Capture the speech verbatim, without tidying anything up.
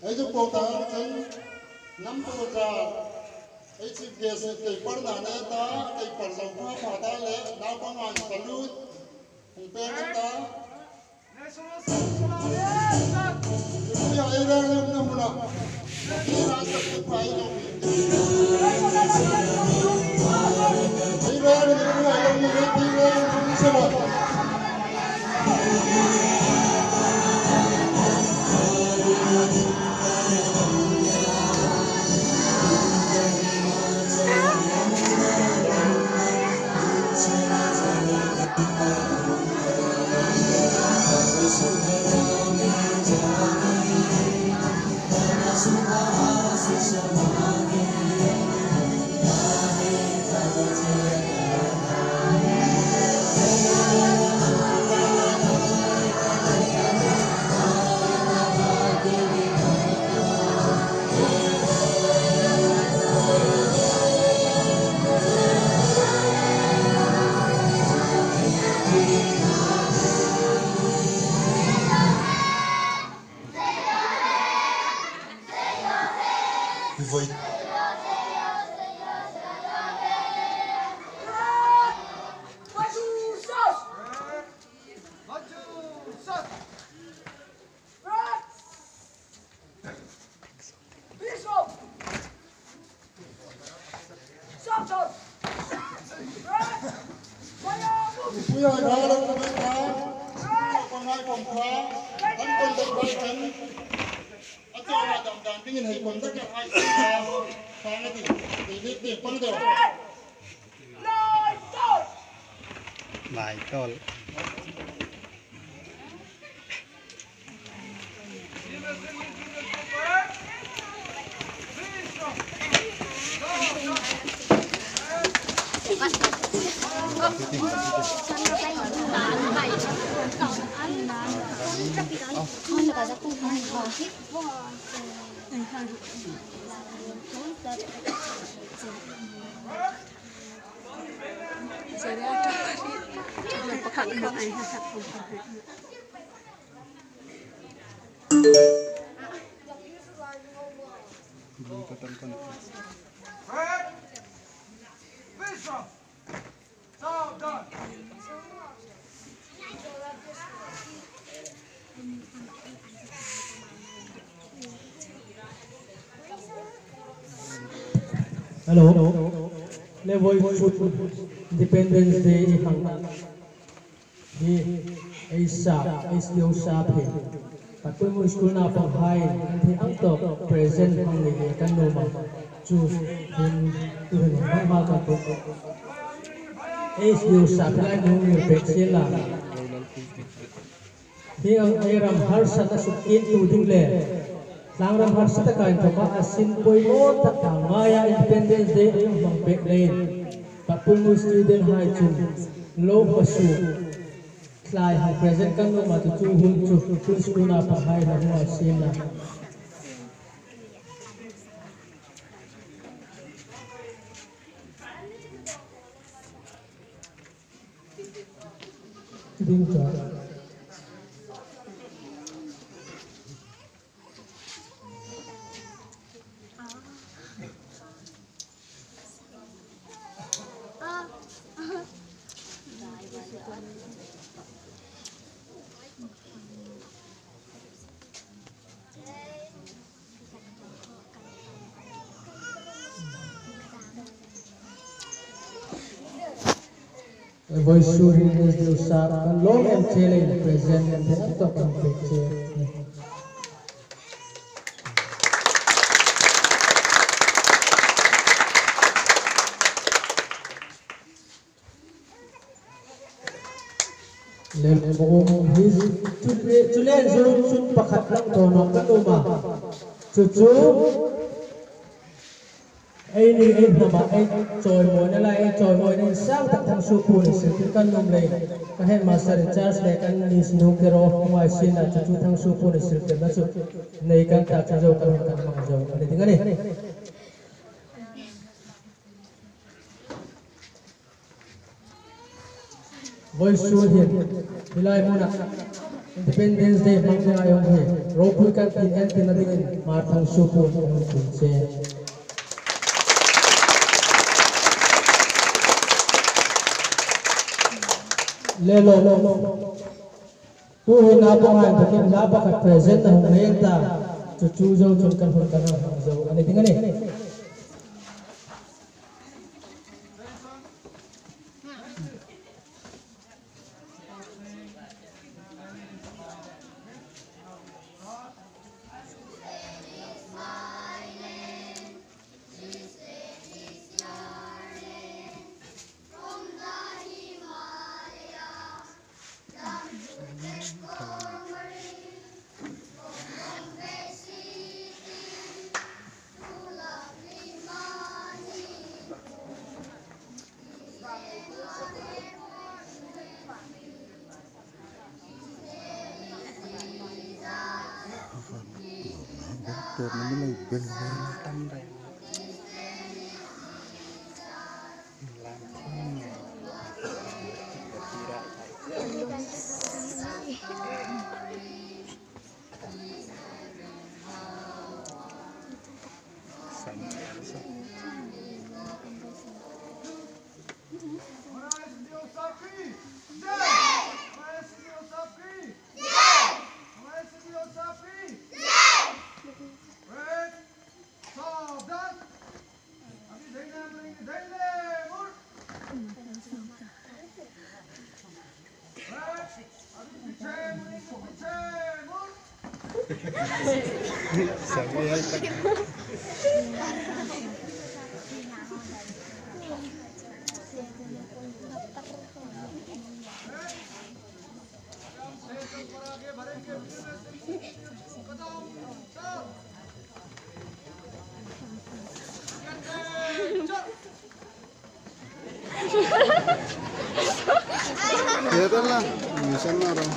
Ei chu po ta chun, nam po ta, ei chief guest kei parna ne ta, kei par zo pha pha ta le, naupang an salute hung pek ta. Ei rang lim na hmuna. Ei rang sak tu pa ei lo. Ei rang lim na ei lo ni, ei rang lim na sa lo. Lai tol. Hello. Le voi food Independence Day i hang. Hi, ei sa, ei S D O sa phe. Patpui School naupanghai, an thi ang tawk present hang ni le kan nuom a. Chu, hin, tu hin hang ma kan tu. Ei S D O sa phe lai nu ni pek sien la. Hi ang ei ram harsatna suktiengtu ding le tlangram harsatna kainthoka a sin poimaw tak ta ngaia Independence Day ei hmang pek leiin Patpui School student hai chun lo hmasuok thlai hang present kan nuom a, chu chu hun chu Patpui School naupanghai la hung a sin la. Ding cha. Voisun hin S D O sa kan lawm em che leiin present kan thei ang tawk kan pek che. Lem bawm hi chu le, chu le zo chun pakhat lang thaw nawk kan um a. Chu chu eini ei hnama ei chawimawina lai, ei chawimawina insang tak Thangsuo puon sil tir kan nuom leiin ka headmaster in charge le kan Miss Nungkero ngai sina chu chu Thangsuo puon sil tirna chu nei kan ta chu zo kan kan hmang zo a ni ding a nih. Voisun hin, hi lai hmuna Independence Day hmang ding a hung hi, ro Pui kan tin en tina dingin Hmarthang Supu kan hung tum che. Le lo lo. Tuhin a bawng hai takin la pakhat present a hung nei ta. Chu chu zo chun kan hun kan hung zo a ni ding a nih. Ye to la, nisan na raha.